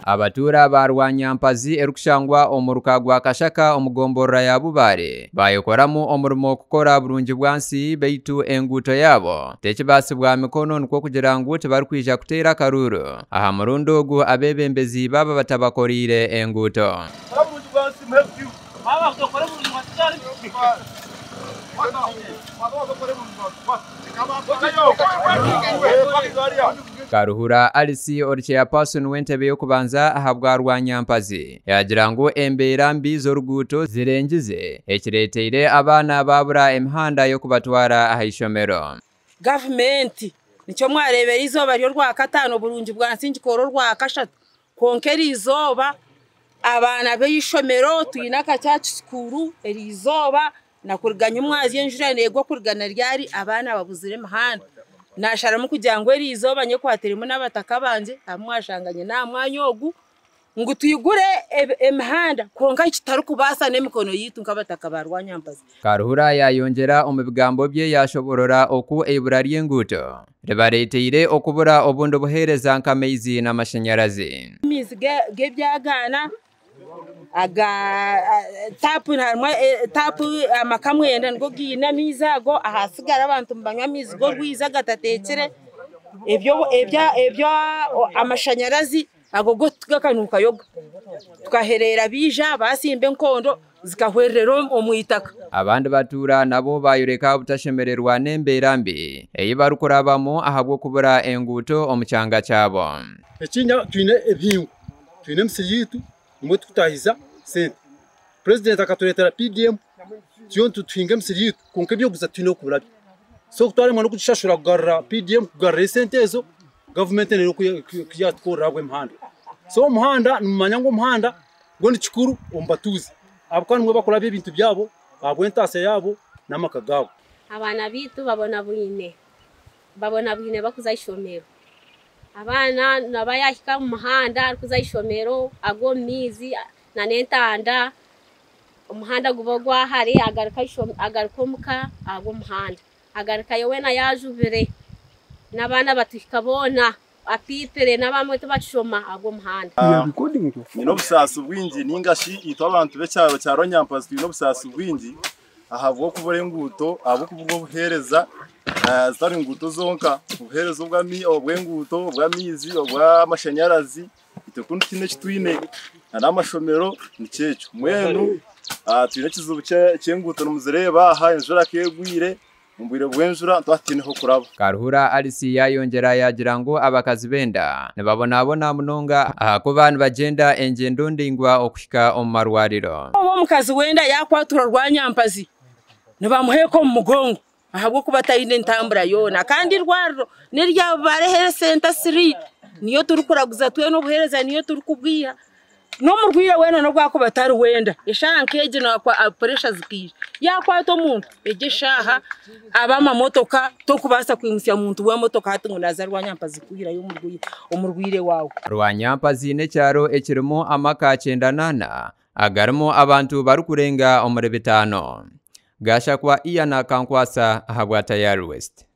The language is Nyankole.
Abatuura ba Rwanyampazi erikushangwa omu ruka gwa Kashaka omu gomborora ya Bubare bayekoramu omurimo kukora burungi bwansi beitu enguuto yaabo tekibaasibwa mikono nikwo kugira ngu tibarikwija kuteera akaruuru aha murundi ogu abeebembezi baaba batabakoriire enguuto. Karuhura Alice ori chairperson w'entebe y'okubanza ahabwa Rwanyampazi yaagira ngu embeera mbi z'oruguuto zirengize ekireeteire abaana baabura emihanda y'okubatwara aha ishomero. Gavumenti nikyo mwareebera eizooba ry'orwakataano burungi bwansi ngikora orwakashatu kwonka eriizooba abaana b'eishomero twine akakyaki kikuru eriizooba nakuruga nyimwazyo enjura neegwa kuruga na ryari abaana babuzire emihanda. Nasharamu kugira ngu eriizooba nyekwatiremu n'abataka bangye abu mwashanganye n'aha mwanya ogu ngu twigure emihanda kwonka kitarikubaasa n'emikono yaitu nk'abataka ba Rwanyampazi. Karuhura yayongyera omu bigambo bye yashoborora oku eibura ry'enguuto ribareeteire okubura obundi buheereza nk'amaizi n'amashanyarazi. Amaizi g'ebyagaana aga tapu harimu tapu amaka mwenda nigo gaine amaizi ago ahasigara abantu nibanywa amaizi g'orwizi agatateekire ebyo amashanyarazi ago go gakanuukayoga tukahereera baija basimba enkondo zikahwerera omu itaka. Abandi batuura nabo bayoreka obutashemererwa n'embeera mbi ei barikurabamu ahabw'okubura enguuto omu kyanga kyabo. Ekinya twine ebihingwa, twine emisiri yaitu nimwo tukutahiza sente. Purezidenti akatureetera PDM tuyo nituhinga emisiri yaitu kwonka ebyokuguza twine okuburabyo. So kutwaremwa n'okugishashura kugarura PDM kugarura esente ezo gavumenti neyo kuyatukorera ahabw'emihanda. So omuhanda nimumanya ngu omuhanda gwo ni kikuru omu batuuzi ahabw'okuba nimwo bakurabya ebintu byabo ahabw'entaasya yaabo n'amaka gaabo. Abaana baitu babonabwine babonabwine bakuza ishomero. Abaana naba yahika omu muhanda arikuza ishomero agwa omu maizi n'entanda omuhanda guba ogwahare agaruka omuka ahabw'omuhanda agarukayo weena yajubire n'abaana batuhika boona apiipire n'abamwe tibakishoma ahabw'omuhanda. Nyine obusaasi bwingi ningashi itwe abantu b'ekyaro kya Rwanyampazi twine obusaasi bwingi ahabw'okubura enguuto, ahabw'okubura obuheereza zitari nguuto zonka, obuheereza obw'enguuto, obw'amaizi, obw'amashanyarazi itwe kunu tihaine eki twine n'amashomero nikyo ekyo. Mbwenu twine ekizibu ky'enguuto nimuzireeba aha enjura ku egwire omu bwire bw'enjura nituba tutiine h'okuraba. Karuhura Alice yayongyera yagira ngu abakazi b'enda nibabonabona munonga ahakuba nibagyenda engyendo ndaingwa okuhika omu marwariro. Oba omukazi w'enda yakwatura Rwanyampazi nibamuheeka omu mugongo ahabw'okuba taine entambura yoona kandi irwariro n'erya Bubare Health Center 3 niyo turikuraguza twena obuheereza niyo turikubwiha n'omurwaire weena n'obu akuba atari wenda eshaaha nk'egi puresha zikaija yakwata omuntu egi eshaaha ab'amamotoka tokubaasa kwimutsya muntu w'emotoka hati ngu naaza Rwanyampazi kwihirayo omurwaire waawe. Rwanyampazi n'ekyaro ekirimu amaka 94 agarimu abantu barikurenga omuri 5. Gashakwa Ian Akankwasa ahabwa Tayari West.